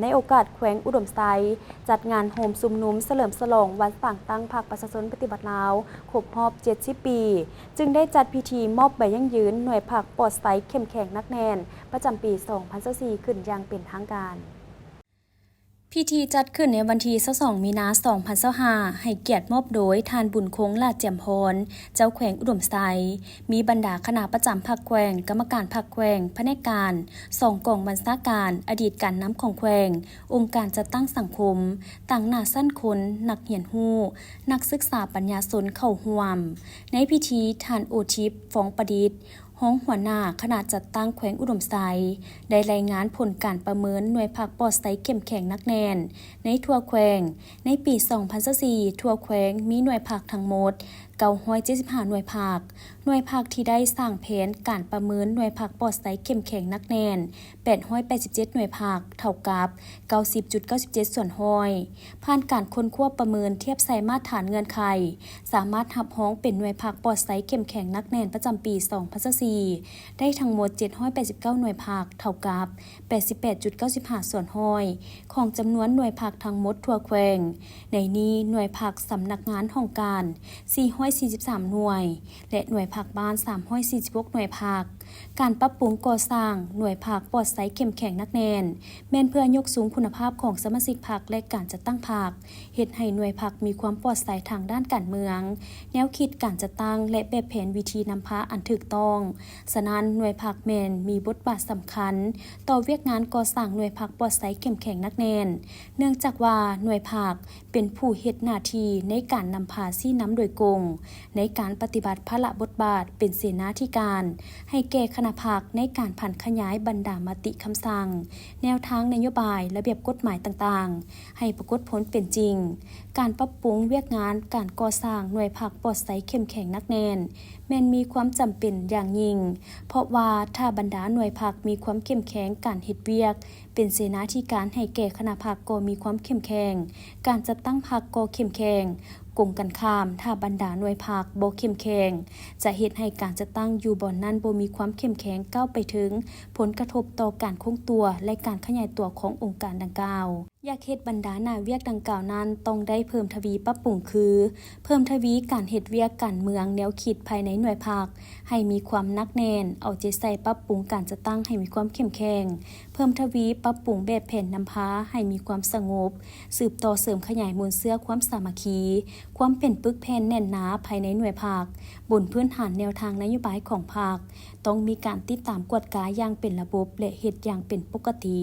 ໃນໂອກາດແຂວງອຸດົມໄຊຈັດງານໂຮມຊຸມນຸມສະເຫຼີມສະຫຼອງວັນສ້າງຕັ້ງພັກປະຊາຊົນປະຕິວັດລາວຄົບຮອບເຈັດສິບປີ, ຈຶ່ງໄດ້ຈັດພິທີມອບໃບຢັ້ງຢືນໜ່ວຍພັກປອດໃສເຂັ້ມແຂງໜັກແໜ້ນ ປະຈຳປີສອງພັນຊາວສີ່ ຂຶ້ນຢ່າງເປັນທາງການ. ພິທີຈັດຂຶ້ນໃນວັນທີຊາວສອງ ມີນາ ສອງພັນຊາວຫ້າ ໃຫ້ກຽດມອບໂດຍທ່ານ ບຸນຄົງ ຫຼ້າຈຽມພອນ ເຈົ້າແຂວງອຸດົມໄຊ, ມີບັນດາຄະນະປະຈຳພັກແຂວງ, ກຳມະການພັກແຂວງ, ພະແນກການ, ສອງກອງບັນຊາການ, ອະດີດການນຳຂອງແຂວງ, ອົງການຈັດຕັ້ງສັງຄົມ, ຕາງໜ້າຊັ້ນຄົນ, ນັກຮຽນຮູ້, ນັກສຶກສາປັນຍາຊົນເຂົ້າຮ່ວມ. ໃນພິທີ, ທ່ານ ໂອທິບ ຟອງປະດິດ, ຮອງຫົວໜ້າຄະນະຈັດຕັ້ງແຂວງອຸດົມໄຊ ໄດ້ລາຍງານຜົນການປະເມີນໜ່ວຍພັກປອດໃສເຂັ້ມແຂງໜັກແໜ້ນໃນທົ່ວແຂວງ. ໃນປີສອງພັນຊາວສີ່ ທົ່ວແຂວງມີໜ່ວຍພັກທັງໝົດເກົ້າຮ້ອຍເຈັດສິບຫ້າໜ່ວຍພັກ. ໜ່ວຍພັກທີ່ໄດ້ສ້າງແຜນການປະເມີນໜ່ວຍພັກປອດໃສເຂັ້ມແຂງໜັກແໜ້ນ ແປດຮ້ອຍແປດສິບເຈັດໜ່ວຍພັກ, ເທົ່າກັບເກົ້າສິບຈຸດເກົ້າສິບເຈັດສ່ວນຮ້ອຍ. ຜ່ານການຄົ້ນຄວ້າປະເມີນທຽບໃສ່ມາດຖານເງື່ອນໄຂ ສາມາດຮັບຮອງເປັນໜ່ວຍພັກປອດໃສເຂັ້ມແຂງໜັກແໜ້ນປະຈຳປີສອງພັນຊາວສີ່ ໄດ້ທັງໝົດເຈັດຮ້ອຍແປດສິບເກົ້າໜ່ວຍພັກ, ເທົ່າກັບແປດສິບແປດຈຸດເກົ້າສິບຫ້າສ່ວນຮ້ອຍ ຂອງຈຳນວນໜ່ວຍພັກທັງໝົດທົ່ວແຂວງ. ໃນນີ້ໜ່ວຍພັກສຳນັກງານຫ້ອງການສີ່ຮ້ອຍສີ່ສິບສາມໜ່ວຍ ແລະ ໜ່ວຍພັກບ້ານສາມຮ້ອຍສີ່ສິບຫົກໜ່ວຍພັກ. ການປັບປຸງກໍ່ສ້າງໜ່ວຍພັກປອດໃສເຂັ້ມແຂງໜັກແໜ້ນ ແມ່ນເພື່ອຍົກສູງຄຸນນະພາບຂອງສະມາຊິກພັກ ແລະ ການຈັດຕັ້ງພັກ, ເຮັດໃຫ້ໜ່ວຍພັກມີຄວາມປອດໃສທາງດ້ານການເມືອງ, ແນວຄິດການຈັດຕັ້ງ ແລະ ແບບແຜນວິທີນຳພາອັນຖືກຕ້ອງ. ສະນັ້ນ, ໜ່ວຍພັກແມ່ນມີບົດບາດສຳຄັນຕໍ່ວຽກງານກໍ່ສ້າງໜ່ວຍພັກປອດໃສເຂັ້ມແຂງໜັກແໜ້ນ, ເນື່ອງຈາກວ່າໜ່ວຍພັກ ເປັນຜູ້ເຮັດໜ້າທີ່ໃນການນຳພາຊີ້ນຳໂດຍກົງ ໃນການປະຕິບັດພາລະບົດບາດເປັນເສນາທິການໃຫ້ແກ່ຄະນະພັກ ໃນການຜັນຂະຫຍາຍບັນດາມະຕິຄຳສັ່ງ, ແນວທາງນະໂຍບາຍ, ລະບຽບກົດໝາຍຕ່າງໆ ໃຫ້ປາກົດຜົນເປັນຈິງ. ການປັບປຸງວຽກງານການກໍ່ສ້າງໜ່ວຍພັກປອດໃສເຂັ້ມແຂງໜັກແໜ້ນ ແມ່ນມີຄວາມຈຳເປັນຢ່າງຍິ່ງ, ເພາະວ່າຖ້າບັນດາໜ່ວຍພັກມີຄວາມເຂັ້ມແຂງ, ການເຮັດວຽກ ເປັນເສນາທິການໃຫ້ແກ່ຄະນະພັກກໍມີຄວາມເຂັ້ມແຂງ, ການຈັດຕັ້ງພັກກໍເຂັ້ມແຂງ. ກົງກັນຂ້າມ, ຖ້າບັນດາໜ່ວຍພັກບໍ່ເຂັ້ມແຂງ, ຈະເຮັດໃຫ້ການຈັດຕັ້ງຢູ່ບ່ອນນັ້ນບໍ່ມີຄວາມເຂັ້ມແຂງ, ກ້າວໄປເຖິງຜົນກະທົບຕໍ່ການຄົງຕົວ ແລະ ການຂະຫຍາຍຕົວຂອງອົງການດັ່ງກ່າວ. ຢາກເຮັດບັນດາໜ້າວຽກດັ່ງກ່າວນັ້ນຕ້ອງໄດ້ເພີ່ມທະວີປັບປຸງ ຄື ເພີ່ມທະວີການເຮັດວຽກການເມືອງແນວຄິດພາຍໃນໜ່ວຍພັກ ໃຫ້ມີຄວາມໜັກແໜ້ນ, ເອົາໃຈໃສ່ປັບປຸງການຈັດຕັ້ງໃຫ້ມີຄວາມເຂັ້ມແຂງ, ເພີ່ມທະວີປັບປຸງແບບແຜນນຳພາໃຫ້ມີຄວາມສະຫງົບ, ສືບຕໍ່ເສີມຂະຫຍາຍມູນເຊື້ອຄວາມສາມັກຄີ, ຄວາມເປັນປຶກແຜ່ນແໜ້ນໜາພາຍໃນໜ່ວຍພັກ, ບົນພື້ນຖານແນວທາງນະໂຍບາຍຂອງພັກ, ຕ້ອງມີການຕິດຕາມກວດກາຢ່າງເປັນລະບົບ ແລະ ເຮັດຢ່າງເປັນປົກກະຕິ.